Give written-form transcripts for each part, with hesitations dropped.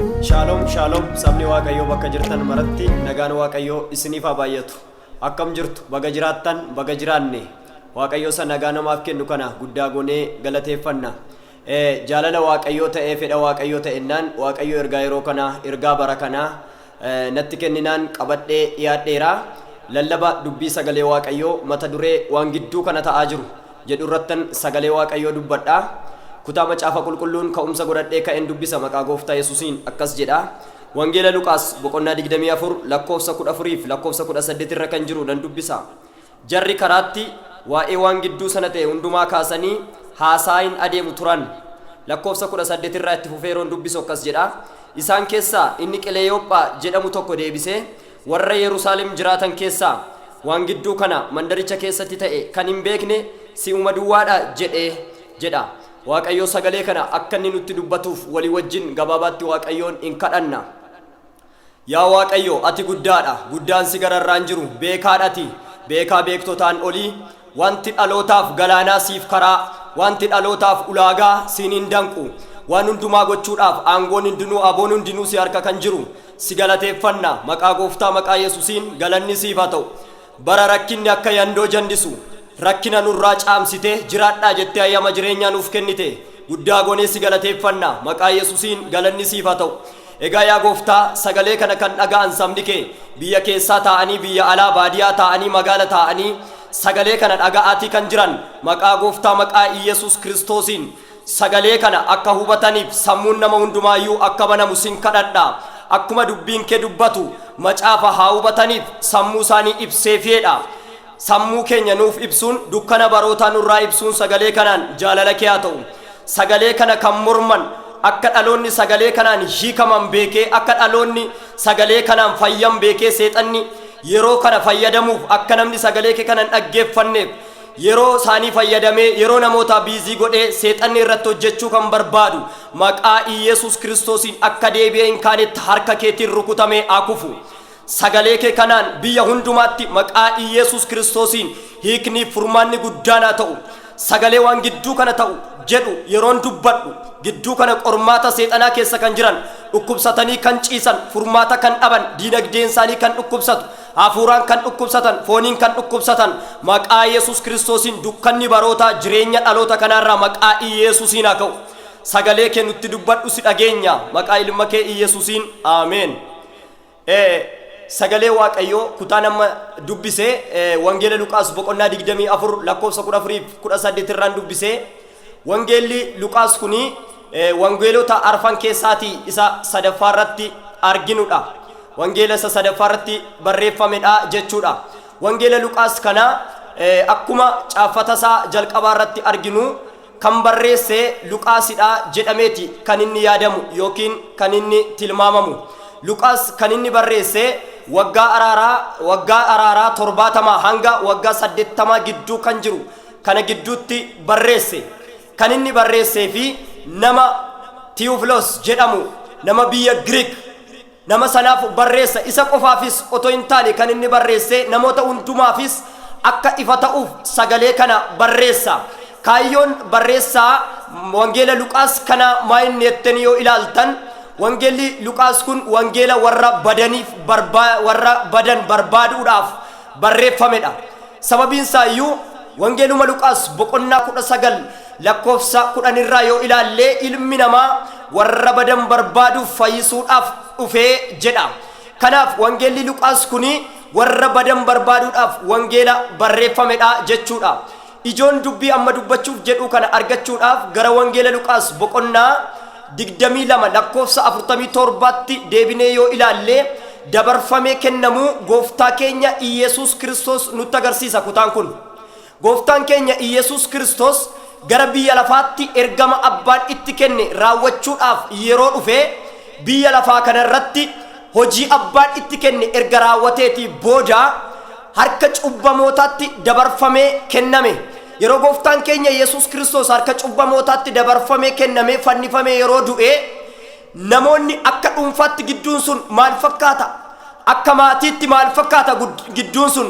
Shaaloom shaaloom, sabni Waaqayyoo bakka jirtan maratti nagaan Waaqayyoo isiniif haa baay'atu. Akkam jirtu? Baga jiraattan, baga jiraanne. Waaqayyo isa nagaa namaaf kennu kana guddaa goonee galateeffanna. Jaalala Waaqayyoo ta'ee, fedha Waaqayyoo ta'ennaan, Waaqayyo ergaa yeroo kanaa, ergaa bara kanaa natti kenninaan qabadhee dhiyaadheera. Lallaba dubbii sagalee Waaqayyoo mata duree "Waan gidduu kana ta'aa jiru" jedhu irrattan sagalee Waaqayyoo dubbadha. Kutaa Macaafa Qulqulluun ka'umsa godhadhee ka'een dubbisa maqaa Gooftaa Yesuusiin. Akkas jedha: Wangeela Luqaas boqonnaa 24 lakkoofsa 14 fi lakkoofsa 18 irra kan jiru nan dubbisa. Jarri karaatti waa'ee waan gidduu sana ta'e hundumaa kaasanii haasaa hin adeemu turan. Lakkoofsa 18 irraa itti fufee yeroon dubbisu akkas jedha: Isaan keessaa inni Qileyoophaa jedhamu tokko deebisee, "Warra Yerusaalem jiraatan keessaa waan gidduu kana mandaricha keessatti ta'e kan hin beekne si'uma duwwaadha" jedhee jedha. Waaqayyo sagalee kana akka inni nutti dubbatuuf walii wajjin gabaabaatti Waaqayyoon hin kadhanna. Yaa Waaqayyo, ati guddaadha, guddaan si gararraan jiru, beekaadhati, beekaa beektotaan olii. Wanti dhalootaaf galaanaa siif karaa, wanti dhalootaaf ulaagaa siin hin danqu. Waan hundumaa gochuudhaaf aangoon hundinuu, aboon hundinuu si harka kan jiru, si galateeffanna. Maqaa Gooftaa, maqaa Yesuusiin galanni siif haa ta'u. Bara rakkinni akka yandoo jandisu rakkina nurraa caamsite, jiraadhaa jettee ayyama jireenyaa nuuf kennite, guddaa goonee si galateeffanna. Maqaa Yesuusiin galanni siif haa ta'u. Egaa yaa Gooftaa, sagalee kana kan dhaga'an sabni kee biyya keessaa taa'anii, biyya alaa, baadiyaa taa'anii, magaala taa'anii sagalee kana dhaga'aatii kan jiran, maqaa Gooftaa, maqaa Iyesuus Kiristoosiin sagalee kana akka hubataniif sammuun nama hundumaayyuu akka banamu sin kadhadha. Akkuma dubbiin kee dubbatu macaafa haa hubataniif sammuu isaanii ibseefeedha. Sammuu keenya nuuf ibsuun, dukkana barootaa nurraa ibsuun sagalee kanaan jaalala kee haa ta'u. Sagalee kana kan morman, akka dhaloonni sagalee kanaan hiikaman beekee, akka dhaloonni sagalee kanaan fayyan beekee, seexanni yeroo kana fayyadamuuf akka namni sagalee kee kana hin dhaggeeffanneef yeroo isaanii fayyadamee, yeroo namoota busy godhee seexanni irratti hojjechuu kan barbaadu, maqaa Iyesuus Kiristoosiin akka deebi'ee hin kaanetti harka keetiin rukutamee haa kufu. Sagalee kee kanaan biyya hundumaatti maqaa Iyesuus Kiristoosiin hiikni furmaanni guddaan haa ta'u. Sagalee "Waan gidduu kana ta'u" jedhu yeroon dubbadhu, gidduu kana qormaata seexanaa keessa kan jiran, dhukkubsatanii kan ciisan, furmaata kan dhaban, diinagdeen isaanii kan dhukkubsatu, hafuuraan kan dhukkubsatan, fooniin kan dhukkubsatan, maqaa Yesuus Kiristoosiin dukkanni barootaa jireenya dhaloota kanaarraa maqaa Iyesuusiin haa ka'u. Sagalee kee nutti dubbadhu, si dhageenya, maqaa ilma kee Iyesuusiin, aameen. Sagalee Waaqayyoo kutaa nama dubbise Wangeela Luqaas boqonnaa 24 lakkoofsa 14 18 irraan dubbise. Wangeelli Luqaas kuni wangeelota arfan keessaatii isa sadaffaa irratti arginudha. Wangeela isa sadaffaa irratti barreeffamedha jechuudha. Wangeela Luqaas kana akkuma caaffata isaa jalqabaa irratti arginu kan barreesse Luqaasidha jedhameeti kan inni yaadamu yookiin kan inni tilmaamamu. Luqaas kan inni barreesse waggaa araaraa 70 hanga waggaa 80 gidduu kan jiru kana gidduutti barreesse. Kan inni barreessee fi nama Tiyufilos jedhamu, nama biyya Giriik, nama sanaaf barreessa. Isa qofaafis otoo hin taane, kan inni barreesse namoota hundumaafis akka ifa ta'uuf sagalee kana barreessa. Kaayyoon barreessaa Wangeela Luqaas kana maa inni jettanii yoo ilaaltan, Wangeelli Luqaas kun wangeela warra badaniif, warra badan barbaaduudhaaf barreeffamedha. Sababiin isaa iyyuu Wangeeluma Luqaas boqonnaa 19 lakkoofsa 10 irraa yoo ilaalle, "Ilmi namaa warra badan barbaaduuf fayyisuudhaaf dhufee" jedha. Kanaaf Wangeelli Luqaas kuni warra badan barbaaduudhaaf wangeela barreeffamedha jechuudha. Ijoon dubbii amma dubbachuuf jedhu kana argachuudhaaf gara Wangeela Luqaas boqonnaa 22 lakkoofsa 47tti deebinee yoo ilaalle, dabarfamee kennamuu Gooftaa keenya Iyesuus Kiristoos nutti agarsiisa kutaan kun. Gooftaan keenya Iyesuus Kiristoos gara biyya lafaatti ergama abbaan itti kenne raawwachuudhaaf yeroo dhufe, biyya lafaa kanarratti hojii abbaan itti kenne erga raawwateetii booda harka cubbamootaatti dabarfamee kenname. Yeroo Gooftaan keenya Yesuus Kiristoos harka cubbamootaatti dabarfamee kennamee, fannifamee yeroo du'e, namoonni akka dhuunfaatti gidduun sun maal fakkaata? Akka maatiitti maal fakkaata gidduun sun?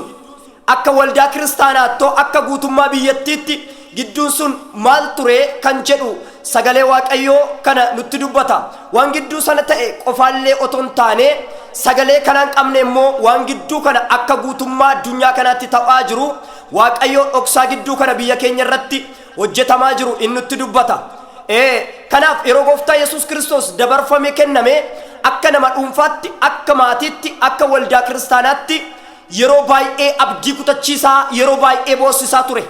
Akka waldaa kiristaanaattoo, akka guutummaa biyyattiitti gidduun sun maal ture kan jedhu Sagalee Waaqayyoo kana nutti dubbata. Waan gidduu sana ta'e qofaallee otoo hin taane, sagalee kanaan qabne immoo waan gidduu kana akka guutummaa addunyaa kanaatti ta'aa jiru, Waaqayyoo dhoksaa gidduu kana biyya keenya irratti hojjetamaa jiru inni nutti dubbata. Kanaaf yeroo Gooftaa Yesuus Kiristoos dabarfame kenname, akka nama dhuunfaatti, akka maatiitti, akka waldaa kiristaanaatti yeroo baay'ee abdii kutachiisaa, yeroo baay'ee boossisaa ture.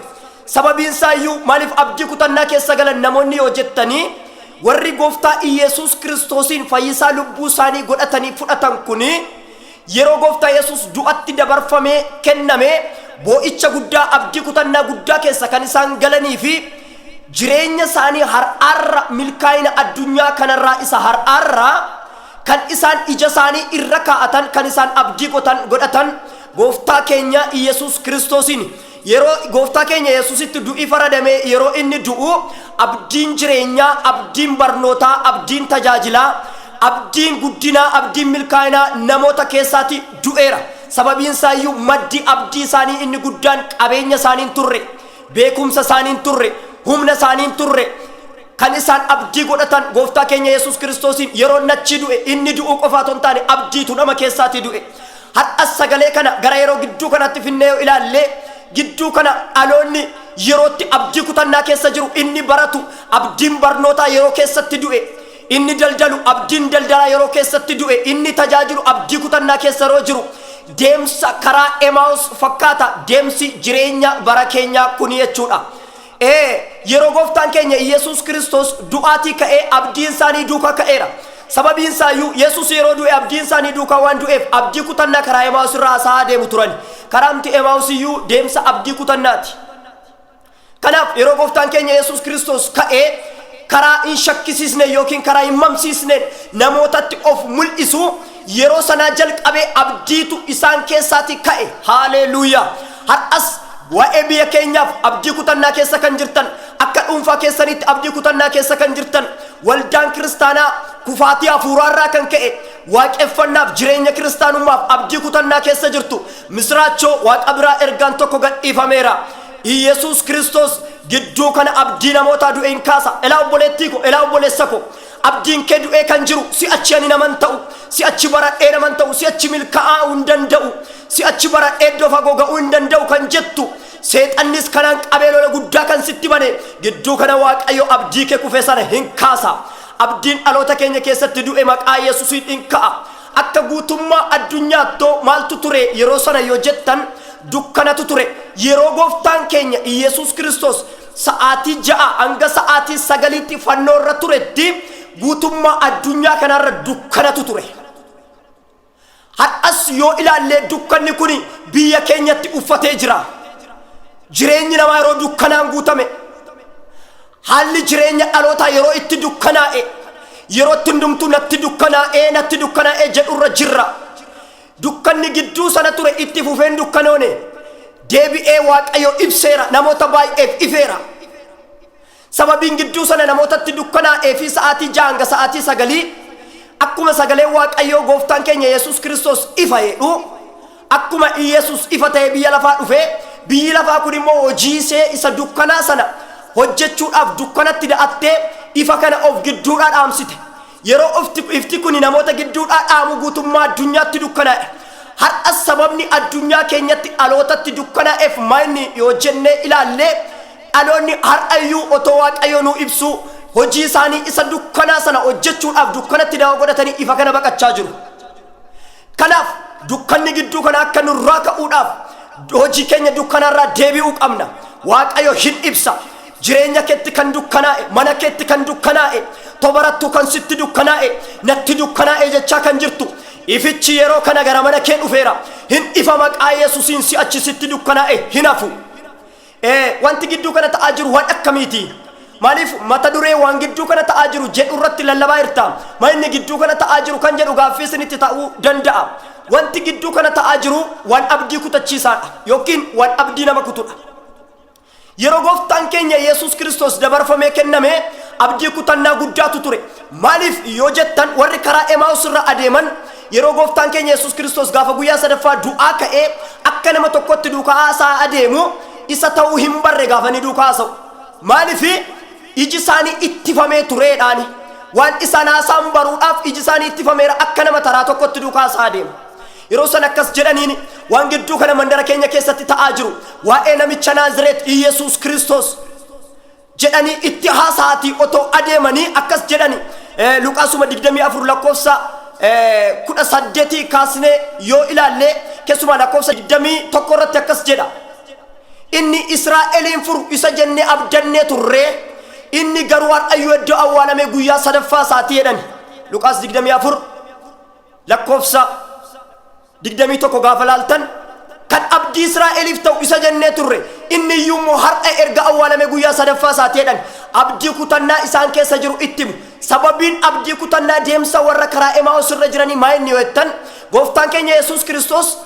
Sababiin isaa iyyuu maaliif abdii kutannaa keessa galan namoonni yoo jettanii, warri Gooftaa Iyesuus Kiristoosiin fayyisaa lubbuu isaanii godhatanii fudhatan kuni yeroo Gooftaa Yesuus du'atti dabarfamee kenname boo'icha guddaa, abdii kutannaa guddaa keessa kan isaan galanii fi jireenya isaanii har'aarra, milkaa'ina addunyaa kanarraa isa har'aarra kan isaan ija isaanii irra kaa'atan, kan isaan abdii godhatan Gooftaa keenya Iyesuus Kiristoosiin. Yeroo Gooftaa keenya Yesuusitti du'i faradamee, yeroo inni du'u, abdiin jireenyaa, abdiin barnootaa, abdiin tajaajilaa, abdiin guddinaa, abdiin milkaa'inaa namoota keessaati du'eera. Sababiin isaa iyyuu maddi abdii isaanii inni guddaan qabeenya isaanii hin turre, beekumsa isaanii hin turre, humna isaanii hin turre. Kan isaan abdii godhatan Gooftaa keenya Yesuus Kiristoosiin. Yeroo inni achii du'e, inni du'uu qofaa otoo hin taane abdiitu nama keessaatii du'e. Har'as sagalee kana gara yeroo gidduu kanatti finnee yoo ilaalle, gidduu kana dhaloonni yerootti abdii kutannaa keessa jiru, inni baratu abdiin barnootaa yeroo keessatti du'e, inni daldalu abdiin daldalaa yeroo keessatti du'e, inni tajaajilu abdii kutannaa keessa yeroo jiru, deemsa karaa Emaa'us fakkaata deemsi jireenya bara keenyaa kuni jechuudha. Yeroo Gooftaan keenya Iyesuus Kiristoos du'aatii ka'ee abdiin isaanii duukaa ka'eera. Sababiin isaa iyyuu Yesuus yeroo du'e abdiin isaanii duukaa waan du'eef abdii kutannaa karaa Emaa'us irraa haasa'aa deemu turan. Karaamti Emaa'us iyyuu deemsa abdii kutannaati. Kanaaf yeroo Gooftaan keenya Yesuus Kiristoos ka'ee karaa hin shakkisiisne yookiin karaa hin mamsiisneen namootatti of mul'isu, yeroo sanaa jalqabee abdiitu isaan keessaatii ka'e. Haaleluuyaa! Har'as waa'ee biyya keenyaaf abdii kutannaa keessa kan jirtan, akka dhuunfaa keessaniitti abdii kutannaa keessa kan jirtan, waldaan kiristaanaa kufaatii hafuuraarraa kan ka'e waaqeffannaaf jireenya kiristaanummaaf abdii kutannaa keessa jirtu, misiraachoo Waaqa biraa ergaan tokko gadhiifameera. Iyesuus Kiristoos gidduu kana abdii namootaa du'e hin kaasa. Elaa obboleettii ko, elaa obboleessa ko, abdiin kee du'ee kan jiru, si'achi ani naman ta'u, si'achi baradhee naman ta'u, si'achi milkaa'uu hin danda'u, si'achi baradhee iddoo fagoo ga'uu hin danda'u kan jettu, seexannis kanaan qabee lola guddaa kan sitti bane, gidduu kana Waaqayyo abdii kee kufee sana hin kaasa. Abdiin dhaloota keenya keessatti du'e maqaa Yesuusiin hin ka'a. Akka guutummaa addunyaatto maaltu ture yeroo sana yoo jettan, dukkanatu ture. Yeroo Gooftaan keenya Iyesuus Kiristoos sa'aatii 6 hanga sa'aatii 9tti fannoo irra turetti guutummaa addunyaa kanaarra dukkanatu ture. Har'as yoo ilaallee dukkanni kun biyya keenyatti uffatee jira. Jireenyi namaa yeroo dukkanaan guutame, haalli jireenya dhalootaa yeroo itti dukkanaa'e, yeroo itti hundumtuu natti dukkanaa'ee, natti dukkanaa'ee jedhurra jirra. Dukkanni gidduu sana ture itti fufeen dukkanoone. Deebi'ee Waaqayyo ibseera, namoota baay'eef ifeera. Sababiin gidduu sana namootatti dukkanaa'ee fi sa'aatii 6 hanga sa'aatii 9, akkuma sagaleen Waaqayyoo Gooftaan keenya Yesuus Kiristoos ifa jedhu, akkuma Iyesuus ifa ta'ee biyya lafaa dhufe, biyyi lafaa kun immoo hojii ishee isa dukkanaa sana hojjechuudhaaf dukkanatti da'attee ifa kana of gidduudhaa dhaamsite. Yeroo ifti kuni namoota gidduudhaa dhaamu guutummaa addunyaatti dukkanaa'e. Har'as sababni addunyaa keenyatti dhalootatti dukkanaa'eef maayinni yoo jennee ilaalle, dhaloonni har'a iyyuu otoo Waaqayyo nuu ibsuu hojii isaanii isa dukkanaa sana hojjechuudhaaf dukkanatti dawoo godhatanii ifa kana baqachaa jiru. Kanaaf dukkanni gidduu kana akka nurraa ka'uudhaaf hojii keenya dukkanaarraa deebi'uu qabna. Waaqayyo hin ibsa. Jireenya keetti kan dukkanaa'e, mana keetti kan dukkanaa'e, tobarattuu kan sitti dukkanaa'e, natti dukkanaa'e jechaa kan jirtu, ifichi yeroo kana gara mana kee dhufeera. Hin ifa maqaa Yesuusiin, si'achi sitti dukkanaa'e hin hafu. Wanti gidduu kana ta'aa jiru waan akkamiiti? Maaliif mata duree waan gidduu kana ta'aa jiru jedhu irratti lallabaa jirta? Maal inni gidduu kana ta'aa jiru kan jedhu gaaffii isinitti ta'uu danda'a. Wanti gidduu kana ta'aa jiru waan abdii kutachiisaadha yookiin waan abdii nama kutudha. Yeroo Gooftaan keenya Yesuus Kiristoos dabarfamee kenname abdii kutannaa guddaatu ture. Maaliif yoo jettan, warri karaa Emaa'us irra adeeman yeroo Gooftaan keenya Yesuus Kiristoos gaafa guyyaa sadaffaa du'aa ka'ee akka nama tokkotti duukaa haasaa adeemu isa ta'uu hin barre gaafa inni duukaa haasa'u. Maaliif? Iji isaanii ittifamee tureedhaani. Waan isaan haasaan baruudhaaf iji isaanii ittifameera, akka nama taraa tokkotti duukaa isaa adeema. Yeroo san akkas jedhaniin: waan gidduu kana mandara keenya keessatti ta'aa jiru, waa'ee namicha Naazireet Iyesuus Kiristoos jedhanii itti haasa'atii otoo adeemanii akkas jedhani. Luqaasuma 24 lakkoofsa 18 kaasnee yoo ilaalle, keessumaa lakkoofsa 21 irratti akkas jedha: Inni Israa'eliin furu isa jennee abdannee turree, inni garuu har'ayyuu iddoo awwaalamee guyyaa sadaffaa isaatii jedhani. Luqaas 24 lakkoofsa 21 gaafa laaltan, kan abdii Israa'eliif ta'u isa jennee turre, inni iyyuu immoo har'a erga awwaalamee guyyaa sadaffaa isaatii jedhan. Abdii kutannaa isaan keessa jiru itti himu. Sababiin abdii kutannaa deemsa warra karaa Emaa'os irra jiranii maa inni yoo jettan, gooftaan keenya Yesuus Kiristoos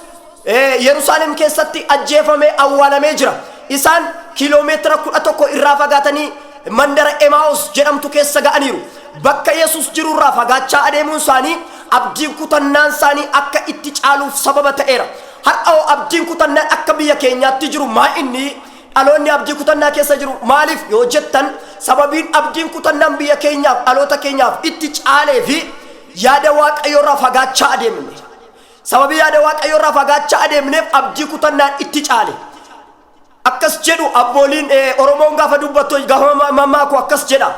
Yerusaalem keessatti ajjeefamee awwaalamee jira. Isaan kiiloomeetira 11 irraa fagaatanii mandara Emaa'os jedhamtu keessa ga'aniiru. Bakka Yesuus jirurraa fagaachaa adeemuun isaanii abdiin kutannaan isaanii akka itti caaluuf sababa ta'eera. Har'a hoo abdiin kutannaan akka biyya keenyaatti jiru maa inni? Dhaloonni abdii kutannaa keessa jiru maaliif yoo jettan, sababiin abdiin kutannaan biyya keenyaaf, dhaloota keenyaaf itti caalee fi yaada Waaqayyoorraa fagaachaa adeemne. Sababii yaada Waaqayyoorraa fagaachaa adeemneef abdii kutannaan itti caale. Akkas jedhu abbooliin Oromoon gaafa dubbattu, gaafa mammaaku akkas jedha: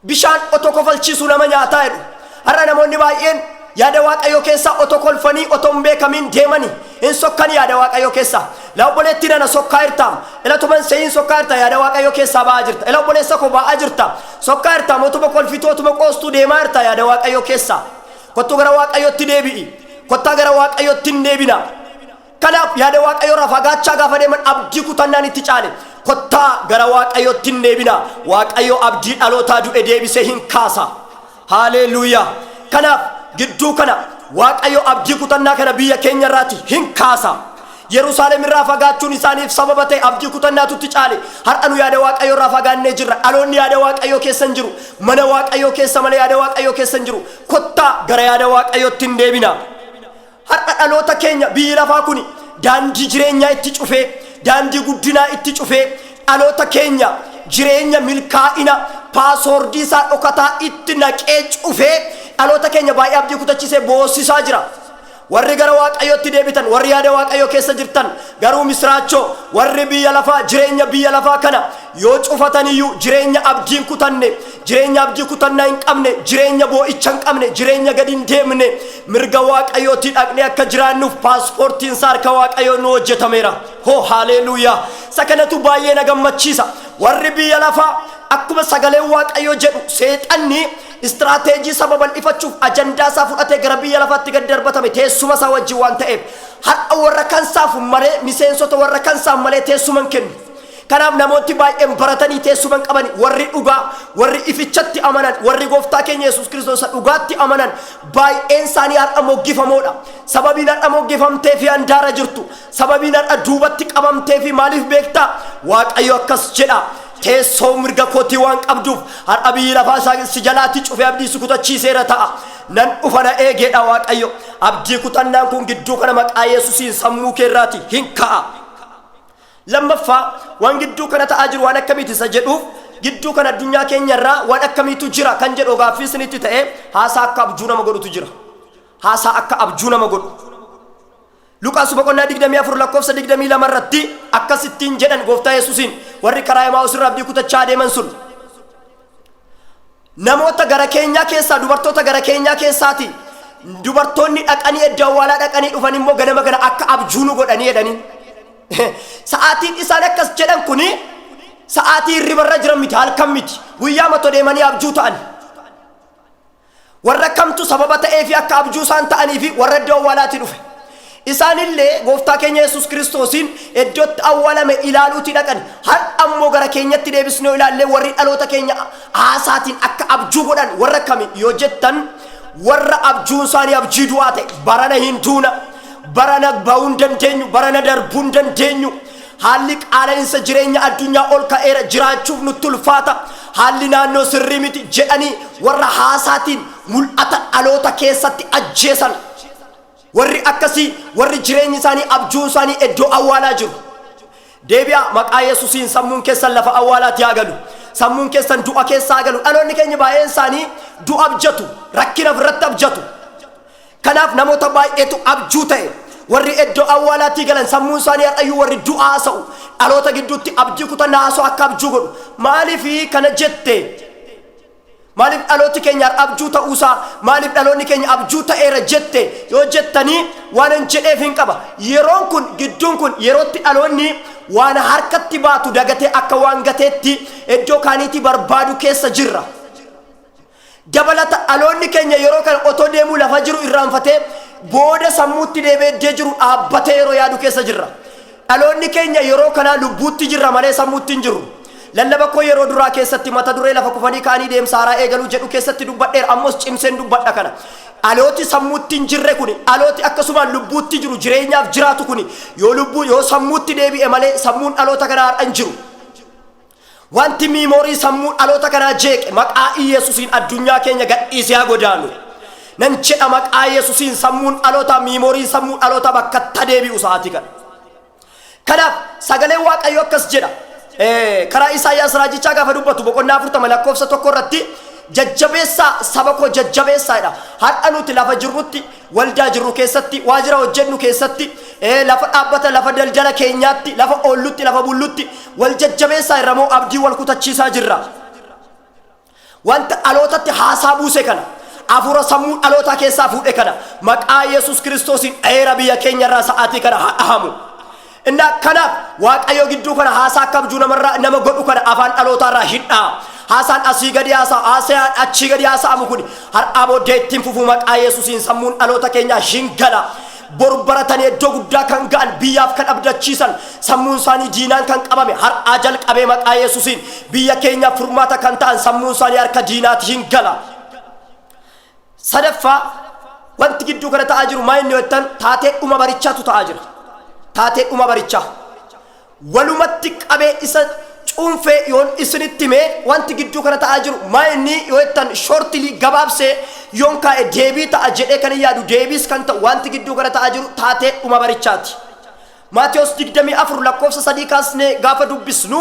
Bishaan otoo kofalchiisu nama nyaataa jedhu. Har'a namoonni baay'een yaada Waaqayyoo keessaa otoo kolfanii, otoo hin beekamiin deemanii hin sokkan yaada Waaqayyoo keessaa. La obboleettii nana, sokkaa jirtaam? Ila tuman seeyin, sokkaa jirta? Yaada Waaqayyoo keessaa ba'aa jirta. Ila obboleessa koo, ba'aa jirta? Sokkaa jirta? Motuma kolfituu, otuma qoostuu deemaa jirta yaada Waaqayyoo keessaa. Kottuu gara Waaqayyootti deebi'i. Kottaa gara Waaqayyootti hin deebina. Kanaaf yaada Waaqayyoo irraa fagaachaa gaafa deeman abdii kutannaan itti caale. Kottaa gara Waaqayyootti hin deebina. Waaqayyo abdii dhalootaa du'e deebisee hin kaasa. Haaleluuyaa! Kanaaf gidduu kana Waaqayyo abdii kutannaa kana biyya keenya irraati hin kaasa. Yerusaalem irraa fagaachuun isaaniif sababa ta'e, abdii kutannaatu itti caale. Har'a nu yaada Waaqayyoo irraa fagaannee jirra. Dhaloonni yaada Waaqayyoo keessa hin jiru. Mana Waaqayyoo keessa malee yaada Waaqayyoo keessa hin jiru. Kottaa gara yaada Waaqayyootti hin deebina. Har'a dhaloota keenya biyyi lafaa kun daandii jireenyaa itti cufee, daandii guddinaa itti cufee, dhaloota keenya jireenya milkaa'ina passwordii isaa dhokataa itti naqee cufee, dhaloota keenya baay'ee abdii kutachiisee boossisaa jira. Warri gara Waaqayyootti deebitan, warri yaada Waaqayyoo keessa jirtan garuu misraachoo: warri biyya lafaa jireenya biyya lafaa kana yoo cufataniyyuu, jireenya abdiin kutanne, jireenya abdii kutannaa hin qabne, jireenya boo'icha hin qabne, jireenya gadi hin deemne, mirga Waaqayyootti dhaqnee akka jiraannuuf paaspoortiin isaa harka Waaqayyoo nu hojjetameera. Hoo haaleluuyaa! Isa kanatu baay'ee na gammachiisa. Warri biyya lafaa, akkuma sagaleen Waaqayyoo jedhu, seexanni istiraateejii saba bal'ifachuuf ajandaa isaa fudhatee gara biyya lafaatti gad darbatame teessuma isaa wajjin waan ta'eef, har'a warra kansaaf malee, miseensota warra kansaaf malee teessuma hin kennu. Kanaaf namoonni baay'een baratanii teessuma hin qabani. Warri dhugaa, warri ifichatti amanan, warri gooftaa keenya Yesuus Kiristoos isa dhugaatti amanan baay'een isaanii har'a moggifamoodha. Sababiin har'a moggifamtee fi handaara jirtu, sababiin har'a duubatti qabamtee fi maaliif beektaa? Waaqayyo akkas jedha: teessoo mirga kootii waan qabduuf har'a biyyi lafaa isaa si jalaatti cufee abdii si kutachiiseera ta'a. Nan dhufa, na eegeedha Waaqayyo. Abdii kutannaan kun gidduu kana maqaa Yesuusiin sammuu keerraati hin ka'a. Lammaffaa, waan gidduu kana ta'aa jiru waan akkamiiti isa jedhuuf, gidduu kana addunyaa keenya irraa waan akkamiitu jira kan jedhu gaaffii isinitti ta'e, haasaa akka abjuu nama godhutu jira. Haasaa akka abjuu nama godhu. Luqaas boqonnaa 24 lakkoofsa 22 irratti akkasittiin jedhan gooftaa Yesuusiin warri karaa Emaa'us irraa abdii kutachaa adeeman sun: Namoota gara keenyaa keessaa, dubartoota gara keenyaa keessaati, dubartoonni dhaqanii iddoo awwaalaa dhaqanii dhufan immoo ganama kana akka abjuu nu godhanii jedhanii. Sa'aatiin isaan akkas jedhan kuni sa'aatii hirribarra jiran miti, halkan miti, guyyaa mato deemanii abjuu ta'an. Warra kamtu sababa ta'ee fi akka abjuu isaan ta'anii fi warra iddoo awwaalaatti dhufe. Isaanillee gooftaa keenya Yesuus Kiristoosiin iddootti awwaalame ilaaluuti dhaqan. Har'a immoo gara keenyatti deebisnee ilaallee, warri dhaloota keenya haasaatiin akka abjuu godhan warra kami yoo jettan, warra abjuun isaanii abjii du'aa ta'e: barana hin duuna, barana ba'uu hin dandeenyu, barana darbuu hin dandeenyu, haalli qaala'insa jireenya addunyaa ol ka'eera, jiraachuuf nutti ulfaata, haalli naannoo sirrii miti jedhanii warra haasaatiin mul'ata dhaloota keessatti ajjeesan. Warri akkasii, warri jireenyi isaanii, abjuun isaanii iddoo awwaalaa jiru. Deebi'a, maqaa Yesuusiin sammuun keessan lafa awwaalaatti haa galu. Sammuun keessan du'a keessa haa galu. Dhaloonni keenya baay'een isaanii du'a abjatu, rakkina ofirratti abjatu. Kanaaf namoota baay'eetu abjuu ta'e. Warri iddoo awwaalaatii galan sammuun isaanii har'ayyuu warri du'a haasa'u. Dhaloota gidduutti abdii kutannaa haasa'u akka abjuu godhu. Maaliif kana jette? Maaliif dhalooti keenya har'a abjuu ta'uusaa, maaliif dhaloonni keenya abjuu ta'eera jette yoo jettanii, waan hin jedheef hin qaba. Yeroon kun, gidduun kun, yerootti dhaloonni waan harkatti baatu dagatee akka waan gateetti iddoo kaaniitii barbaadu keessa jirra. Dabalata dhaloonni keenya yeroo kana otoo deemuu lafa jiru irraanfatee booda sammuutti deebi'ee iddoo jiru dhaabbatee yeroo yaadu keessa jirra. Dhaloonni keenya yeroo kanaa lubbuutti jirra malee sammuutti hin jirru. Lallaba koo yeroo duraa keessatti mata duree "Lafa kufanii ka'anii deemsa haaraa eegaluu" jedhu keessatti dubbadheera, ammos cimseen dubbadha kana. Dhalooti sammuutti hin jirre kuni, dhalooti akkasumaan lubbuutti jiru, jireenyaaf jiraatu kuni, yoo lubbuu yoo sammuutti deebi'e malee sammuun dhaloota kanaa har'a hin jiru. Wanti memory sammuu dhaloota kanaa jeeqe maqaa Iyesuusiin addunyaa keenya gadhiisee haa godaanu. Nan jedha, maqaa Yesuusiin sammuun dhaloota, memoryn sammuu dhaloota bakka deebi'u sa'aatii kana. Kanaaf sagaleen Waaqayyo akkas jedha. Karaa Isaayyaas raajichaa gaafa dubbatu boqonnaa 40 lakkoofsa 1 irratti, "Jajjabeessaa, saba koo jajjabeessaadha." Har'a nuti lafa jirrutti, waldaa jirru keessatti, waajjira hojjennu keessatti, lafa dhaabbata, lafa daldala keenyaatti, lafa oollutti, lafa bullutti wal jajjabeessaa irra moo abdii wal kutachiisaa jirra? Wanta dhalootatti haasaa buuse kana, hafuura sammuu dhalootaa keessaa fuudhe kana, maqaa Yesus Kiristoosiin dheera biyya keenya irraa sa'aatii kana haa dhahamu. Inna kanaaf Waaqayyo gidduu kana haasaa akka abjuu namarraa nama godhu kana afaan dhalootaarraa hidhaa. Haasaan asii gadi haasaa, haasaan achii gadi haasa'amu kun har'aa booddee ittiin fufuu, maqaa Yesuusiin sammuun dhaloota keenyaa hin gala. Boru baratanii iddoo guddaa kan ga'an, biyyaaf kan abdachiisan, sammuun isaanii diinaan kan qabame, har'aa jalqabee maqaa Yesuusiin biyya keenyaaf furmaata kan ta'an sammuun isaanii harka diinaati hin gala. Sadaffaa, wanti gidduu kana ta'aa jiru maa inni jettan, taatee dhuma barichaatu ta'aa jira. Taatee dhuma barichaa. Walumatti qabee isa cuunfee yoon isinitti himee, wanti gidduu kana ta'aa jiru maa inni yoo jettan, shortly gabaabsee yoon kaa'e deebii ta'a jedhee kan hin yaadu, deebiis kan ta'u, wanti gidduu kana ta'aa jiru taatee dhuma barichaati. Maatiyos 24 lakkoofsa 3 kaasnee gaafa dubbisnu,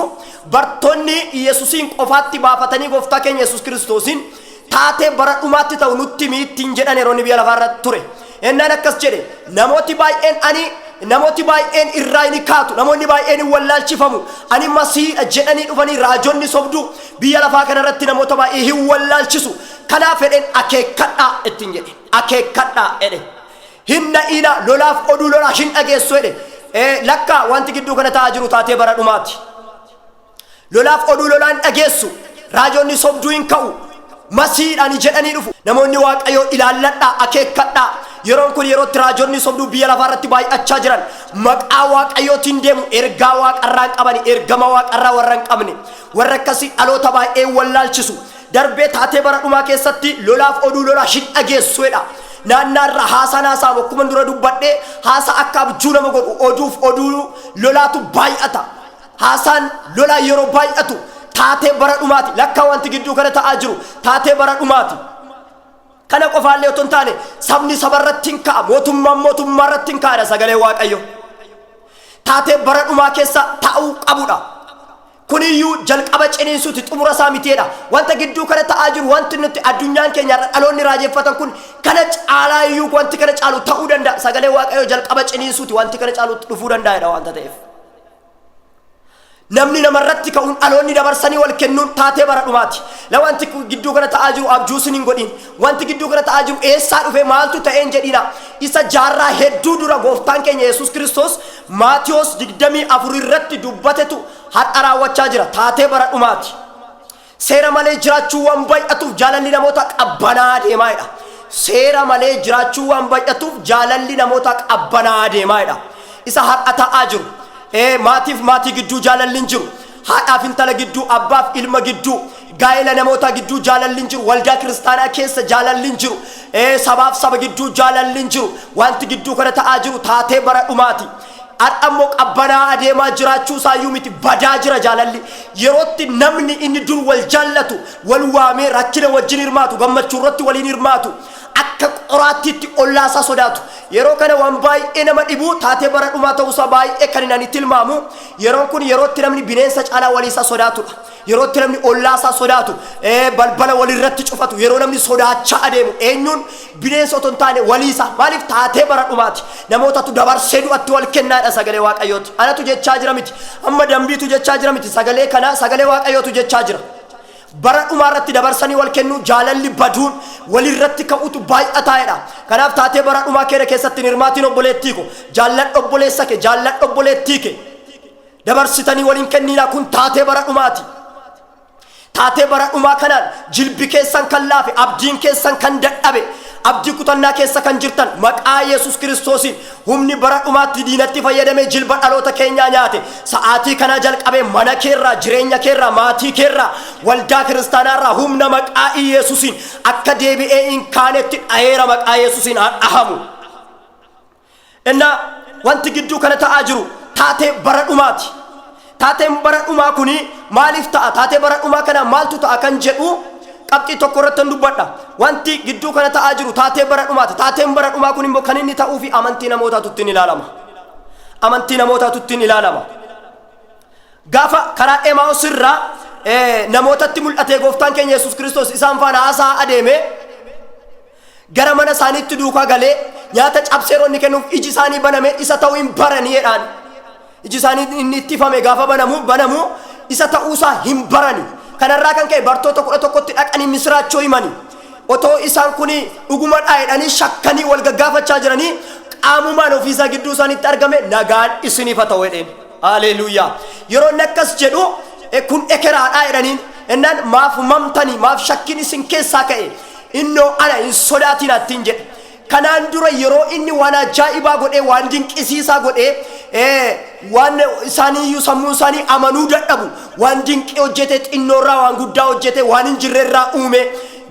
bartoonni Yesuusiin qofaatti baafatanii gooftaa keenya Yesuus Kiristoosiin taatee bara dhumaatti ta'u nutti himi ittiin jedhan yeroo inni biyya lafaarra ture. Innaan akkas jedhe: namooti baay'een ani namooti baay'een irraa ni kaatu, namoonni baay'een hin wallaalchifamu, ani Masiidha jedhanii dhufanii raajonni sobduu biyya lafaa kanarratti namoota baay'ee hin wallaalchisu. Kanaaf jedheen, akeekkadhaa ittiin jedhe, akeekkadhaa jedhe. Hin na'ina, lolaaf oduu lolaa hin dhageessu jedhe. Lakkaa wanti gidduu kana ta'aa jiru taatee bara dhumaati. Lolaaf oduu lolaa hin dhageessu. Raajonni sobduu hin ka'u. Masiidhaan jedhanii dhufu. Namoonni Waaqayyoo ilaalladhaa, akeekkadhaa. Yeroon kun yerootti raajonni sobduu biyya lafaa irratti baay'achaa jiran. Maqaa Waaqayyootiin deemu, ergaa waaqarraa hin qabani, ergama waaqarraa warra hin qabne. Warra akkasii dhaloota baay'ee wallaalchisu. Darbee taatee bara dhumaa keessatti lolaaf oduu lolaa hin dhageessu jedha. Naannaarra haasaan haasa'amu, akkuma dura dubbadhee, haasa akka abjuu nama godhu, oduuf oduu lolaatu baay'ata. Haasaan lolaa yeroo baay'atu taatee bara dhumaati. Lakkaa wanti gidduu kana ta'aa jiru taatee bara dhumaati. Kana qofaallee otoo hin taane, sabni sabarratti hin ka'a, mootummaan mootummaa irratti hin ka'adha sagalee Waaqayyo. Taatee bara dhumaa keessa ta'uu qabudha. Kuniyyuu jalqaba ciniinsuuti, xumura isaa miteedha. Wanta gidduu kana ta'aa jiru, wanti nuti addunyaan keenya irra dhaloonni raajeffatan kun, kana caalaa iyyuu wanti kana caalu ta'uu danda'a. Sagalee Waaqayyoo jalqaba ciniinsuuti, wanti kana caalu dhufuu danda'edha wanta ta'eef. Namni namarratti ka'uun, dhaloonni dabarsanii wal kennuun taatee bara dhumaati. La wanti gidduu kana ta'aa jiru abjuu sin hin godhin. Wanti gidduu kana ta'aa jiru eessaa dhufe, maaltu ta'een jedhina. Isa jaarraa hedduu dura gooftaan keenya Yesuus Kiristoos Maatiyos 24 irratti dubbatetu har'a raawwachaa jira. Taatee bara dhumaati. Seera malee jiraachuu waan baay'atuuf jaalalli namoota qabbanaa deemaadha. Seera malee jiraachuu waan baay'atuuf jaalalli namoota qabbanaa deemaadha. Isa har'a ta'aa jiru. Maatiif maatii gidduu jaalalli hin jiru. Haadhaaf intala gidduu, abbaaf ilma gidduu, gaa'ela namoota gidduu jaalalli hin jiru. Waldaa kiristaanaa keessa jaalalli hin jiru. Sabaaf saba gidduu jaalalli hin jiru. Wanti gidduu kana ta'aa jiru taatee bara dhumaati. Har'a immoo qabbanaa adeemaa jiraachuu isaayyuu miti, badaa jira jaalalli. Yerootti namni inni dur wal jaallatu, wal waamee rakkina wajjin hirmaatu, gammachuu irratti waliin hirmaatu, akka qoraattiitti ollaasaa sodaatu. Yeroo kana waan baay'ee nama dhibu, taatee bara dhumaa ta'uusaa baay'ee kan hin ani tilmaamu. Yeroon kun yerootti namni bineensa caalaa waliisaa sodaatudha. Yeroo itti namni ollaa isaa sodaatu, balbala walirratti cufatu, yeroo namni sodaachaa adeemu, eenyuun bineensa otoo hin taane walii isaa. Maaliif? Taatee bara dhumaati. Namootatu dabarsee du'atti wal kennaadha sagalee Waaqayyooti. Anatu jechaa jira miti. Amma dambiitu jechaa jira miti. Sagalee kana sagalee Waaqayyootu jechaa jira. Bara dhumaa irratti dabarsanii wal kennuu, jaalalli baduun, walirratti ka'utu baay'ataa'edha. Kanaaf taatee bara dhumaa keenya keessatti hin hirmaatiin, obboleettii ko. Jaalladhu obboleessa kee, jaalladhu obboleettii kee. Dabarsitanii waliin kenniinaa, kun taatee bara dhumaati. Taatee bara dhumaa kanaan jilbi keessan kan laafe, abdiin keessan kan dadhabe, abdii kutannaa keessa kan jirtan, maqaa Yesus Kiristoosiin humni bara dhumaatti diinatti fayyadamee jilba dhaloota keenyaa nyaate sa'aatii kanaa jalqabee mana keerraa, jireenya keerraa, maatii keerraa, waldaa kiristaanaarraa humna maqaa Yesuusiin akka deebi'ee hin kaanetti dhaheera. Maqaa Yesuusiin haa dhahamu. Innaa wanti gidduu kana ta'aa jiru taatee bara dhumaati. Taateen bara dhumaa kuni maaliif ta'a? Taatee bara dhumaa kana maaltu ta'a kan jedhu qabxii tokko irratti hin dubbadha. Wanti gidduu kana ta'aa jiru taatee bara dhumaati. Taateen bara dhumaa kun immoo kan inni ta'uu fi amantii namootaatu ittiin ilaalama. Amantii namootaatu ittiin ilaalama. Gaafa karaa Emaa'us irraa namootatti mul'atee gooftaan keenya Yesuus Kiristoos isaan faana haasaa adeeme, gara mana isaaniitti duukaa galee nyaata cabsee yeroo inni kennuuf iji isaanii banamee isa ta'uu hin baranii jedhaan. Iji isaanii inni ittifame gaafa banamu isa ta'uusaa hin barani. Kanarraa kan ka'e bartoota 11tti dhaqanii misiraachoo himani. Otoo isaan kun dhugumadhaa jedhanii shakkanii wal gaggaafachaa jiranii, qaamumaan ofiisaa gidduu isaaniitti argame, "Nagaan isiniif haa ta'u" jedheen. Haleluuyaa. Yeroo inni akkas jedhu, "Kun ekeraadhaa" jedhaniin. Innaan, "Maaf mamtanii? Maaf shakkiin isin keessaa ka'e? Innoo ana, hin sodaatinaa" ittiin jedhe. Kanaan dura yeroo inni waan ajaa'ibaa godhee, waan dinqisiisaa godhee, waan isaaniiyyuu sammuun isaanii amanuu dadhabu waan dinqii hojjete, xinnoorraa waan guddaa hojjete, waan hin jirrerraa uume,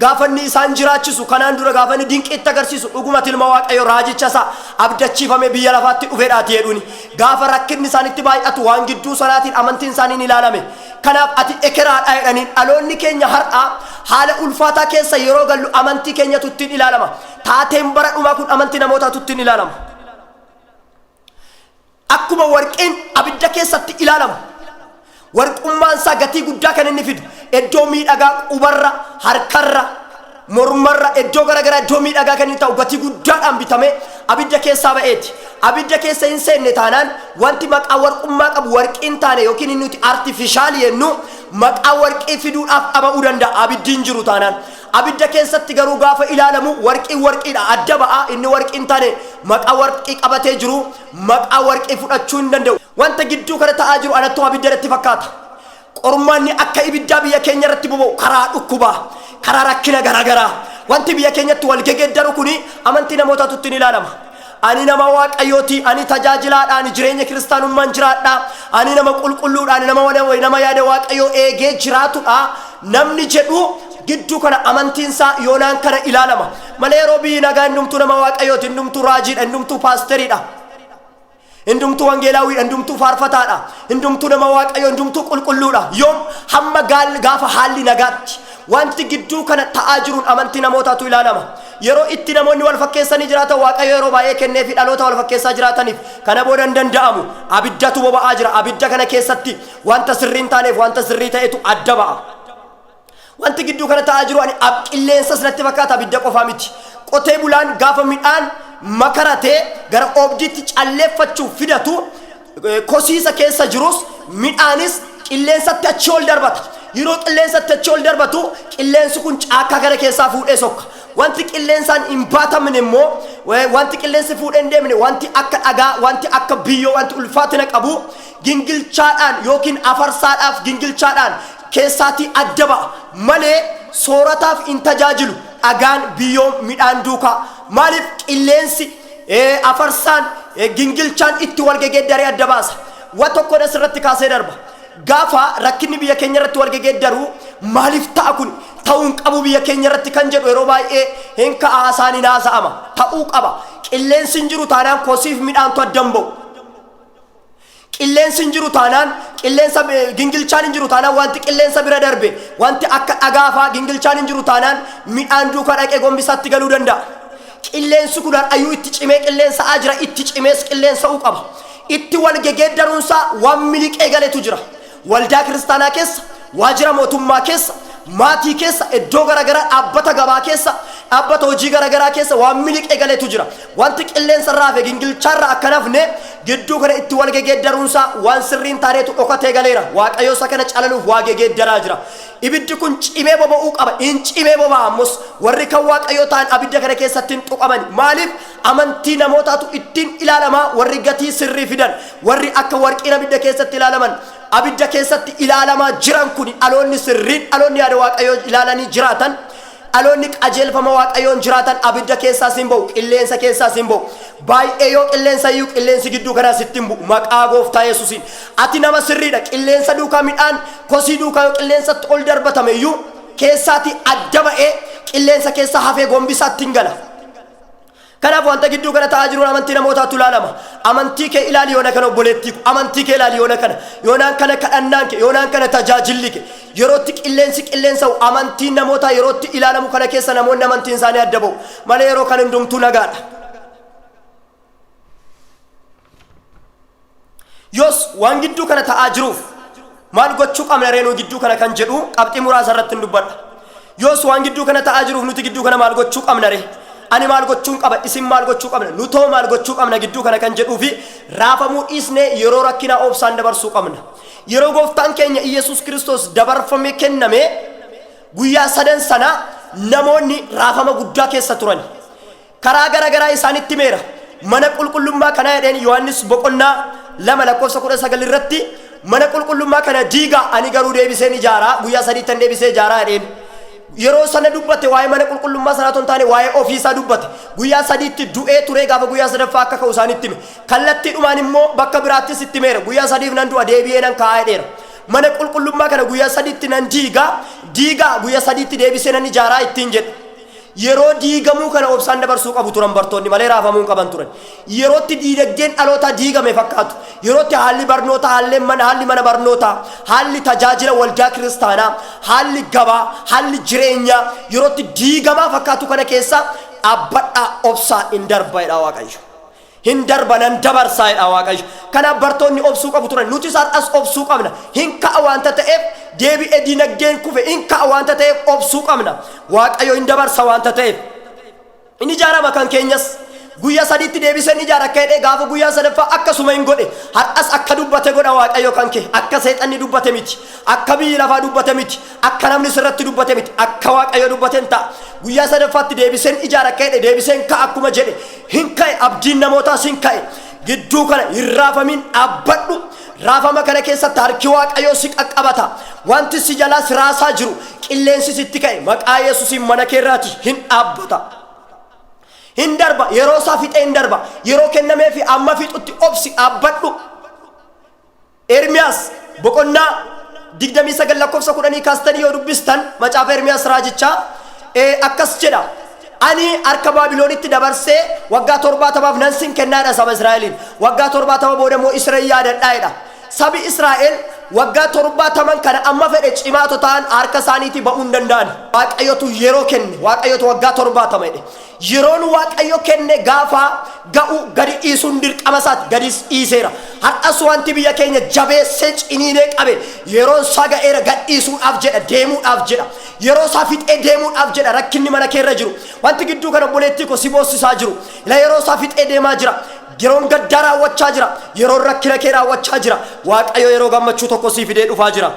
gaafa inni isaan jiraachisu, kanaan dura gaafa inni dinqiitti agarsiisu, "Dhuguma ilma Waaqayyo, raajicha isaa abdachiifame biyya lafaatti dhufeedhaati" jedhuuni. Gaafa rakkinni isaanitti baay'atu waan gidduu sanaatiin amantiin isaanii ni ilaalame. Kanaaf "Ati ekeraadha" jedhaniin. Dhaloonni keenya har'aa haala ulfaataa keessa yeroo gallu amantii keenyatu ittiin ilaalama. Taateen bara dhumaa kun amantii namootaatu ittiin ilaalama. Akkuma warqeen abidda keessatti ilaalamu, warqummaan isaa gatii guddaa kan inni fidu iddoo miidhagaa qubarra, harkarra, mormarra, iddoo garaagaraa iddoo miidhagaa kan inni ta'u gatii guddaadhaan bitamee abidda keessaa ba'eeti. Abidda keessa hin seenne taanaan wanti maqaa warqummaa qabu warqiin taane yookiin inni nuti artificial jennu maqaa warqii fiduudhaaf dhaba'uu danda'a abiddi hin jiru taanaan. Abidda keessatti garuu gaafa ilaalamu warqiin warqiidha adda ba'a. Inni warqiin taane maqaa warqii qabatee jiru maqaa warqii fudhachuu hin danda'u. Wanta gidduu kana ta'aa jiru anattuu abidda irratti fakkaata. Qormaanni akka ibiddaa biyya keenya irratti boba'u, karaa dhukkubaa, karaa rakkina garaagaraa, wanti biyya keenyatti wal gegeeddaru kuni amantii namootaatu ittiin ilaalama. Ani nama Waaqayyooti, ani tajaajilaadha, ani jireenya kiristaanummaan jiraadha, ani nama qulqulluudha, ani nama yaada Waaqayyoo eegee jiraatudha namni jedhu gidduu kana amantiinsaa yoonaan kana ilaalama malee, yeroo biyyi nagaa hundumtuu nama Waaqayyooti, hundumtuu raajiidha, hundumtuu paasteriidha, hundumtuu wangeelaawiidha, hundumtuu faarfataadha, hundumtuu nama Waaqayyo, hundumtuu qulqulluudha. Yoom? Hamma gaafa haalli nagaatti. Wanti gidduu kana ta'aa jiruun amantii namootaatu ilaalama. Yeroo itti namoonni wal fakkeessanii jiraatan Waaqayyo yeroo baay'ee kennee fi dhaloota wal fakkeessaa jiraataniif kana booda hin danda'amu. Abiddatu boba'aa jira. Abidda kana keessatti wanta sirrii hin taaneef wanta sirrii ta'etu adda ba'a. Wanti gidduu kana ta'aa jiru ani qilleensas natti fakkaata, abidda qofaa miti. Qotee bulaan gaafa midhaan makaratee gara oobdiitti calleeffachuuf fidatu, kosiisa keessa jirus midhaanis qilleensatti achi ol darbata. Yeroo qilleensatti achi ol darbatu qilleensi kun caakkaa kana keessaa fuudhee sokka. Wanti qilleensaan hin baatamne immoo, wanti qilleensi fuudhee hin deemne, wanti akka dhagaa, wanti akka biyyoo, wanti ulfaatina qabu gingilchaadhaan yookiin afarsaadhaaf gingilchaadhaan keessaatii adda ba'a malee soorataaf hin tajaajilu dhagaan, biyyoo midhaan duukaa. Maaliif? Qilleensi, afarsaan, gingilchaan itti wal gegeeddaree adda baasa. Wa tokkodha asirratti kaasee darba. Gaafa rakkinni biyya keenya irratti wal gegeeddaru, maaliif ta'a, kun ta'uu hin qabu biyya keenya irratti kan jedhu yeroo baay'ee hin ka'a, haasaan hin haasa'ama. Ta'uu qaba. Qilleensi hin jiru taanaan kosiif midhaantu adda hin ba'u. Qilleensi hin jiru taanaan, qilleensa gingilchaan hin jiru taanaan, wanti qilleensa bira darbe, wanti akka dhagaafaa gingilchaan hin jiru taanaan midhaan duukaa dhaqee gombisaatti galuu danda'a. Qilleensi kun har'ayyuu itti cimee qilleensa'aa jira, itti cimees qilleensa'uu qaba. Itti wal gegeeddaruunsaa waan miliqee galetu jira. Waldaa kiristaanaa keessa waajjira mootummaa keessa, maatii keessa, iddoo garaagaraa, dhaabbata gabaa keessa, dhaabbata hojii garaagaraa keessa waan miliqee galeetu jira. Wanti qilleensa irraa hafe gingilchaarraa akka nafne gidduu kana itti wal gegeeddaruunsaa waan sirriin taaneetu dhokatee galeera. Waaqayyo isa kana calaluuf waa gegeeddaraa jira. Ibiddi kun cimee boba'uu qaba. In cimee boba'a. Ammas warri kan Waaqayyo ta'an abidda kana keessatti hin tuqaman. Maaliif? Amantii namootaatu ittiin ilaalamaa. Warri gatii sirrii fidan, warri akka warqiin abidda keessatti ilaalaman, abidda keessatti ilaalamaa jiran kun dhaloonni sirriin, dhaloonni yaada Waaqayyoo ilaalanii jiraatan, dhaloonni qajeelfama Waaqayyoon jiraatan abidda keessaas hin ba'u, qilleensa keessaas hin ba'u. Baay'ee yoo qilleensa iyyuu qilleensi gidduu kanaa sitti hin bu'u, maqaa Gooftaa Yesuusiin. Ati nama sirriidha. Qilleensa duukaa, midhaan kosii duukaa yoo qilleensatti ol darbatame iyyuu keessaatii adda ba'ee qilleensa keessa hafee gombisaatti hin gala. Kanaaf wanta gidduu kana ta'aa jiruun amantii namootaatu ilaalama. Amantii kee ilaali yoona kana, obboleettii ko. Amantii kee ilaali yoona kana. Yoonaan kana kadhannaan kee, yoonaan kana tajaajilli kee. Yerootti qilleensi qilleensa'u, amantiin namootaa yerootti ilaalamu kana keessa namoonni amantiin isaanii adda ba'u. Malee yeroo kan hundumtuu nagaadha. Yoos waan gidduu kana ta'aa jiruuf maal gochuu qabna reenuu gidduu kana kan jedhu qabxii muraasa irratti hin dubbadha. Yoos waan gidduu kana ta'aa jiruuf nuti gidduu kana maal gochuu qabna ree? Ani maal gochuun qaba? Isin maal gochuu qabna? Nutoo maal gochuu qabna gidduu kana kan jedhuu fi raafamuu dhiisnee yeroo rakkinaa obsaan dabarsuu qabna. Yeroo Gooftaan keenya Iyyasuus Kiristoos dabarfamee kenname guyyaa sadan sana namoonni raafama guddaa keessa turan. Karaa gara garaa isaanitti himeera. Mana qulqullummaa kanaa jedheen Yohaannis boqonnaa 2 lakkoofsa 19 irratti, mana qulqullummaa kana diigaa, ani garuu deebiseen ijaaraa, guyyaa sadiittan deebisee ijaaraa jedheen. Yeroo sana dubbate waa'ee mana qulqullummaa sanaa otoo hin taane waa'ee ofiisaa dubbate. Guyyaa sadiitti du'ee turee gaafa guyyaa sadaffaa akka ka'u isaanitti hime. Kallattiidhumaan immoo bakka biraattis itti himeera. Guyyaa sadiif nan du'a, deebi'ee nan ka'aa jedheera. Mana qulqullummaa kana guyyaa sadiitti nan diigaa, diigaa guyyaa sadiitti deebisee nan ijaaraa ittiin jedhe. Yeroo diigamuu kana obsaan dabarsuu qabu turan bartoonni malee raafamuu hin qaban turan. Yerootti diinagdeen dhalootaa diigame fakkaatu, yerootti haalli barnootaa, haalli mana, haalli mana barnootaa, haalli tajaajila waldaa kiristaanaa, haalli gabaa, haalli jireenyaa yerootti diigamaa fakkaatu kana keessa dhaabbadhaa, obsaa, hin darba jedha Waaqayyo. Hin darba, nan dabarsaa jedha Waaqayyo. Kanaaf bartoonni obsuu qabu turan. Nutis har'as obsuu qabna. Hin ka'a waanta ta'eef, deebi'ee dinagdeen kufe hin ka'a waanta ta'eef obsuu qabna. Waaqayyo hin dabarsa waanta ta'eef. Hin ijaarama kan keenyas. Guyyaa sadiitti deebisee ni ijaara akka jedhee gaafa guyyaa sadaffaa akkasuma hin godhe. Har'as akka dubbate godha Waaqayyo kan kee. Akka seexanni dubbate miti. Akka biyyi lafaa dubbate miti. Akka namni sirratti dubbate miti. Akka Waaqayyo dubbate hin ta'a. Guyyaa sadaffaatti deebiseen ijaara akka jedhe deebiseen ka'a akkuma jedhe hin ka'e, abdiin namootaas hin ka'e. Gidduu kana hin raafamiin, dhaabbadhu. Raafama kana keessatti harki Waaqayyoo si qaqqabata. Wanti si jalaa si raasaa jiru, qilleensi sitti ka'e, maqaa Yesuusiin mana keerraati hin dhaabbata. Hin darba, yeroo isaa fixee hin darba. Yeroo kennameefi amma fixutti obsi, dhaabbadhu. Ermiyaas boqonnaa 29 lakkoofsa 10 kaastanii yoo dubbistan, macaafa Ermiyaas raajichaa akkas jedha. Ani harka Baabiloonitti dabarsee waggaa 70f nan sin kennaadha saba Israa'eliin. Waggaa 70 booda immoo Israa'el yaadadhaa jedha. Sabi Israa'el waggaa 70n kana amma fedhe cimaatoo ta'an harka isaaniitii ba'uu hin danda'an. Waaqayyotu yeroo kenne, Waaqayyotu waggaa 70 jedhe. Yeroon Waaqayyo kenne gaafa ga'u gadi dhiisuun dirqama isaati. Gadis dhiiseera. Har'as wanti biyya keenya jabeessee ciniinee qabe yeroon isaa ga'eera, gad dhiisuudhaaf jedha, deemuudhaaf jedha. Yeroo isaa fixee deemuudhaaf jedha rakkinni mana keerra jiru. Wanti gidduu kana obboleettii koo si boossisaa jiru. Ila yeroo isaa fixee deemaa jira. Yeroon gaddaa raawwachaa jira. Yeroon rakkina kee raawwachaa jira. Waaqayyo yeroo gammachuu tokko sii fidee dhufaa jira.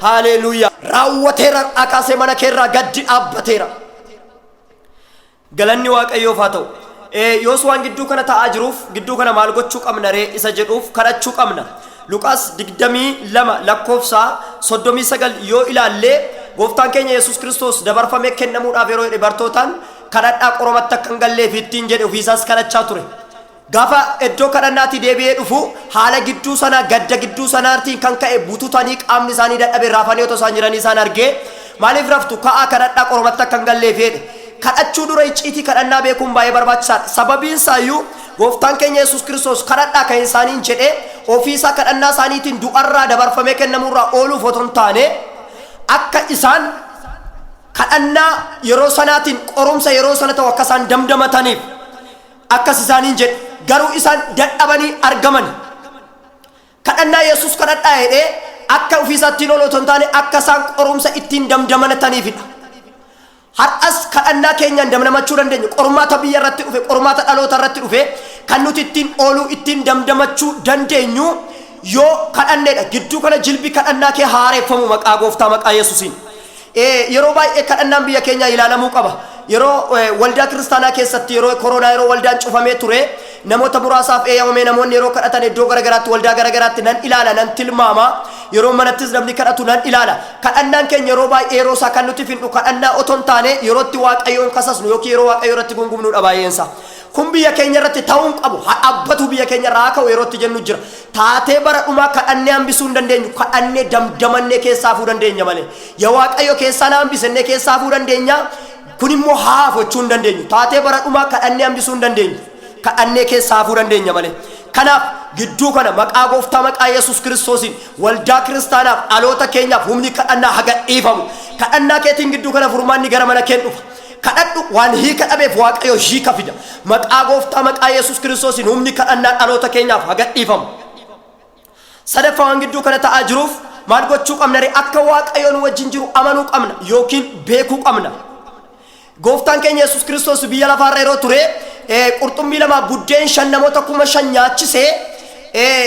Haaleluuyaa. Raawwateera, har'aa kaasee mana keerraa gaddi dhaabbateera. Galanni Waaqayyoof haa ta'u. Yoos waan gidduu kana ta'aa jiruuf gidduu kana maal gochuu qabna ree isa jedhuuf kadhachuu qabna. Luqaas 22 lakkoofsa 39 yoo ilaalle, Gooftaan keenya Yesuus Kiristoos dabarfamee kennamuudhaaf yeroo jedhe bartootaan kadhadhaa qoromatti akka hin galleef ittiin jedhe, ofiisaas kadhachaa ture. Gaafa iddoo kadhannaatii deebi'ee dhufu haala gidduu sanaa, gadda gidduu sanaatiin kan ka'e bututanii, qaamni isaanii dadhabe, raafanii otoo isaan jiranii isaan argee, maaliif raftu, ka'aa kadhadhaa qoromatti akka hin galleef jedhe. Kadhachuu dura icciitii kadhannaa beekuun baay'ee barbaachisaadha. Sababiin isaayyuu Gooftaan keenya Yesuus Kiristoos kadhadhaa kan isaaniin jedhe ofiisaa kadhannaa isaaniitiin du'arraa dabarfamee kennamuurraa ooluuf otoo hin taane, akka isaan kadhannaa yeroo sanaatiin qorumsa yeroo sana ta'u akka isaan damdamataniif akkas isaaniin jedhe. Garuu isaan dadhabanii argaman. Kadhannaa Yesuus kadhadhaa jedhee Akka ofiisaa ittiin oolu otoo hin taane, akka isaan qorumsa ittiin damdamanataniifidha. Har'as kadhannaa keenyaan damdamachuu dandeenya. Qormaata biyya irratti dhufe, qormaata dhaloota irratti dhufe kan nuti ittiin ooluu, ittiin damdamachuu dandeenyu yoo kadhanneedha. Gidduu kana jilbi kadhannaa kee haareeffamu maqaa Gooftaa, maqaa Yesuusiin. Yeroo baay'ee kadhannaan biyya keenyaa ilaalamuu qaba. Yeroo waldaa kiristaanaa keessatti, yeroo koronaa, yeroo waldaan cufamee ture, namoota muraasaaf eeyyamamee, namoonni yeroo kadhatan iddoo garagaraatti, waldaa garagaraatti nan ilaala, nan tilmaama. Yeroo manattis namni kadhatu nan ilaala. Kadhannaan keenya yeroo baay'ee yeroo isaa kan nuti fixnu kadhannaa otoo hin taane, yeroo itti Waaqayyoon kasasnu yookiin yeroo Waaqayyo irratti gungumnuudha baay'eensa. Kun biyya keenya irratti ta'uu hin qabu. Haa dhaabbatu, biyya keenya irraa haa ka'u yeroo itti jennu jira. Taatee bara dhumaa kadhannee hambisuu hin dandeenyu. Kadhannee damdamannee keessaa hafuu dandeenya malee. Yaa Waaqayyo, keessaa na hambisennee keessaa hafuu dandeenya. Kun immoo haa hafu jechuu hin dandeenyu. Taatee bara dhumaa kadhannee hambisuu hin dandeenyu. Kadhannee keessaa hafuu dandeenya malee. Kanaaf gidduu kana maqaa Gooftaa, maqaa Yesuus Kiristoosiin waldaa kiristaanaaf, dhaloota keenyaaf humni kadhannaa haga dhiifamu. Kadhannaa keetiin gidduu kana furmaanni gara mana keen dhufa. Kadhadhu, waan hiika dhabeef Waaqayyo hiika fida. Maqaa Gooftaa, maqaa Yesuus Kiristoosiin humni kadhannaa dhaloota keenyaaf haga dhiifamu. Sadaffaa, waan gidduu kana ta'aa jiruuf maal gochuu qabna ree? Akka Waaqayyo nu wajjin jiru amanuu qabna yookiin beekuu qabna. Gooftaan keenya Yesuus Kiristoos biyya lafaarra yeroo ture, qurxummii lama, buddeen 5 namoota 5,000 nyaachisee,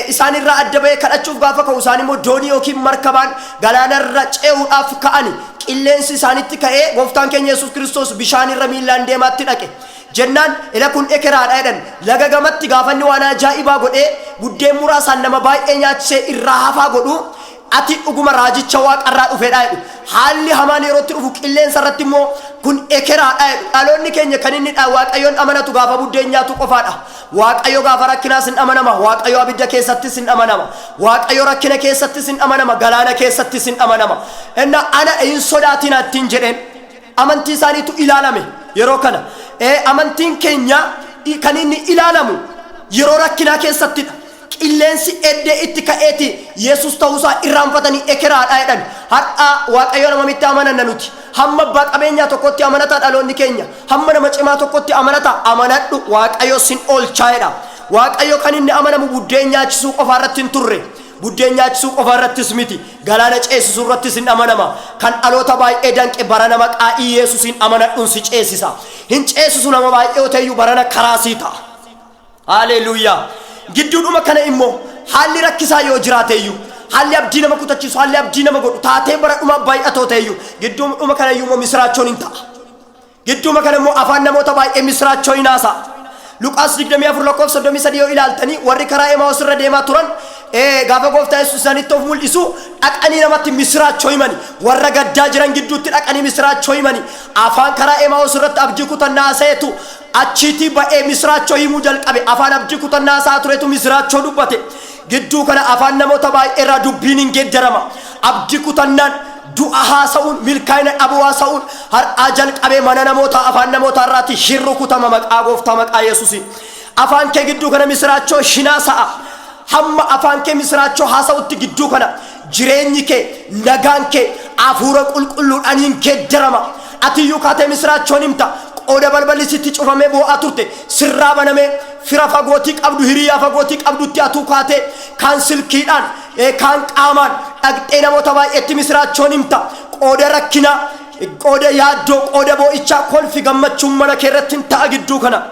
isaan irraa adda ba'ee kadhachuuf gaafa ka'u, isaan immoo doonii yookiin markabaan galaanarra ce'uudhaaf ka'ani. Qilleensi isaanitti ka'ee, Gooftaan keenya Yesuus Kiristoos bishaanirra miillaan deemaatti dhaqe. Jennaan, "Ila, kun ekeraadha," jedhan. Laga gamatti gaafanni waan ajaa'ibaa godhee, buddeen muraasaan nama baay'ee nyaachisee irraa hafaa godhu, "Ati dhuguma raajicha waaqarraa dhufedha," jedhu. Haalli hamaan yerootti dhufu, qilleensa irratti immoo, "Kun ekeraadha," jedhu. Dhaloonni keenya kan inni Waaqayyoon amanatu gaafa buddeen nyaatu qofaadha. Waaqayyo gaafa rakkinaas hin amanama. Waaqayyo abidda keessattis hin amanama. Waaqayyo rakkina keessattis hin amanama. Galaana keessattis hin amanama. Inna "Ana, hin sodaatina" ittiin jedheen. Amantii isaaniitu ilaalame yeroo kana. Amantiin keenya kan inni ilaalamu yeroo rakkinaa keessattidha. Qilleensi eddee itti ka'eeti Yesus ta'uusaa irraanfatanii "Ekeraadha," jedhan. Har'a Waaqayyo namamitti amananna nuti? Hamma abbaa qabeenyaa tokkotti amanataa dhaloonni keenya? Hamma nama cimaa tokkotti amanataa? Amanadhu, Waaqayyo sin oolchaa jedha. Waaqayyo kan inni amanamu buddeen nyaachisuu qofaa irratti hin turre. Buddeen nyaachisuu qofa irrattis miti, galaana ceesisuu irrattis hin amanama. Kan dhaloota baay'ee danqe barana maqaa Iyeesuusiin amanadhuun si ceesisa. Hin ceesisu, nama baay'ee yoo ta'eyyuu barana karaa sii ta'a. Haleluuyaa! Gidduudhuma kana immoo haalli rakkisaa yoo jiraate iyyuu, haalli abdii nama kutachiisu, haalli abdii nama godhu, taatee bara dhumaa baay'atoo ta'e iyyuu, gidduudhuma kana iyyuu immoo misiraachoon hin ta'a. Gidduuma kana immoo afaan namoota baay'ee misiraachoo hin haasa'a. Luqaas 24 lakkoofsa 33 yoo ilaaltanii, warri karaa Emaa'os irra deemaa turan gaafa Gooftaa Yesuus isaanitti of mul'isu dhaqanii namatti misiraachoo himani. Warra gaddaa jiran gidduutti dhaqanii misiraachoo himani. Afaan karaa Emaa'os irratti abdii kutannaa haasa'etu achiitii ba'ee misiraachoo himuu jalqabe. Afaan abdii kutannaa haasa'aa turetu misiraachoo dubbate. Gidduu kana afaan namoota baay'ee irraa dubbiin hin geeddarama. Abdii kutannaan, du'a haasa'uun, milkaa'ina dhabuu haasa'uun har'aa jalqabee mana namootaa, afaan namootaa irraati hin rukutama maqaa Gooftaa, maqaa Yesuusiin. Afaan kee gidduu kana misiraachoo hin haasa'a. Hamma afaan kee misiraachoo haasa'utti gidduu kana jireenyi kee, nagaan kee hafuura qulqulluudhaan hin geeddarama. Ati iyyuu kaatee misiraachoon himta. Qooda balballi sitti cufamee boo'aa turte sirraa banamee, fira fagootii qabdu, hiriyaa fagootii qabdutti atuu kaatee kaan silkiidhaan, kaan qaamaan dhaqxee namoota baay'eetti misiraachoon himta. Qooda rakkinaa, qooda yaaddoo, qooda boo'ichaa kolfi gammachuun mana kee irratti hin ta'a gidduu kana.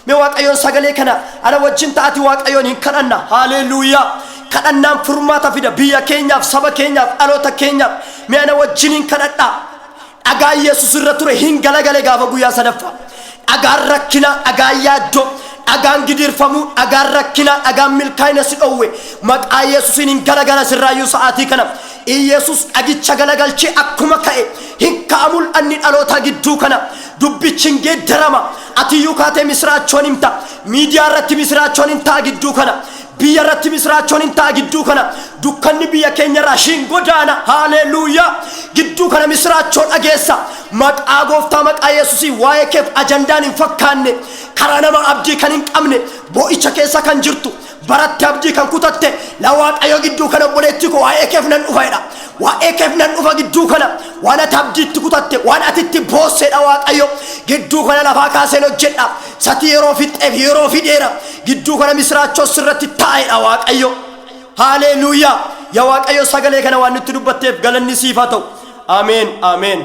Mee Waaqayyoon sagalee kana ana wajjin ta'ati Waaqayyoon hin kadhanna. Haaleluuyaa! Kadhannaan furmaata fida biyya keenyaaf, saba keenyaaf, dhaloota keenyaaf. Mee ana wajjin hin kadhadhaa. Dhagaan Yesus irra ture hin galagale gaafa guyyaa sadaffaa. Dhagaan rakkinaa, dhagaan yaaddoo, dhagaan gidirfamuu, dhagaan rakkinaa, dhagaan milkaa'ina si dhowwe maqaa Yesuusiin hin galagala sirraayyuu sa'aatii kana. Iyesus dhagicha galagalchee akkuma ka'e hin ka'a mul'anni dhalootaa gidduu kana. Dubbichi hin geeddarama. Atiyyuu kaatee misiraachoon himta. Miidiyaa irratti misiraachoon hin ta'a gidduu kana. Biyya irratti misiraachoon hin ta'a gidduu kana. Dukkanni biyya keenya irraa hin godaana. Haaleluuyaa! Gidduu kana misiraachoo dhageessa. Maqaa Gooftaa, maqaa Yesuusii, waa'ee keef ajandaan hin fakkaanne, karaa nama abdii kan hin qabne, boo'icha keessa kan jirtu, baratte abdii kan kutatte, la Waaqayyo gidduu kana, obboleettii koo, waa'ee keef nan dhufa jedha. Waa'ee keef nan dhufa gidduu kana. Waan ati abdiitti kutatte, waan ati itti boosseedha, Waaqayyo gidduu kana lafaa kaaseen hojjedha. Sati yeroo fixxeef yeroo fideera. Gidduu kana misiraachoo sirratti taa'edha Waaqayyo. Haaleluuyaa! Yaa Waaqayyo, sagalee kana waan nutti dubbatteef galanni siif haa ta'u. Ameen, ameen.